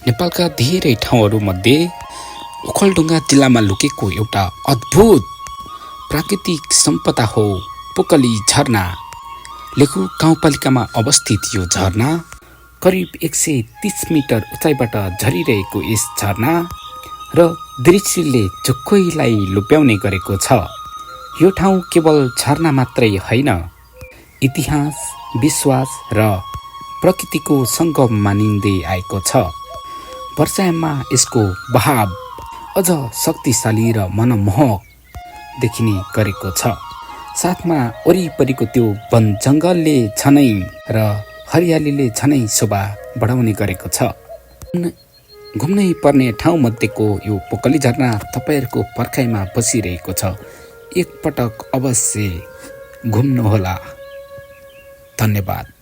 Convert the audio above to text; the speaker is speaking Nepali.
नेपालका धेरै ठाउँहरूमध्ये ओखलढुङ्गा जिल्लामा लुकेको एउटा अद्भुत प्राकृतिक सम्पदा हो पोकली झरना। लेखु गाउँपालिकामा अवस्थित यो झरना करिब 130 मिटर उचाइबाट झरिरहेको यस झरना र दृश्यले झुक्कैलाई लुप्याउने गरेको छ। यो ठाउँ केवल झरना मात्रै होइन, इतिहास, विश्वास र प्रकृतिको सङ्गम मानिँदै आएको छ। वर्षायाममा यसको बहाव अझ शक्तिशाली र मनमोहक देखिने गरेको छ। साथमा वरिपरिको त्यो वन जङ्गलले झनै र हरियालीले झनै शोभा बढाउने गरेको छ। घुम्नै पर्ने ठाउँ मध्येको यो पोकली झरना तपाईँहरूको पर्खाइमा बसिरहेको छ। एकपटक अवश्य घुम्नुहोला। धन्यवाद।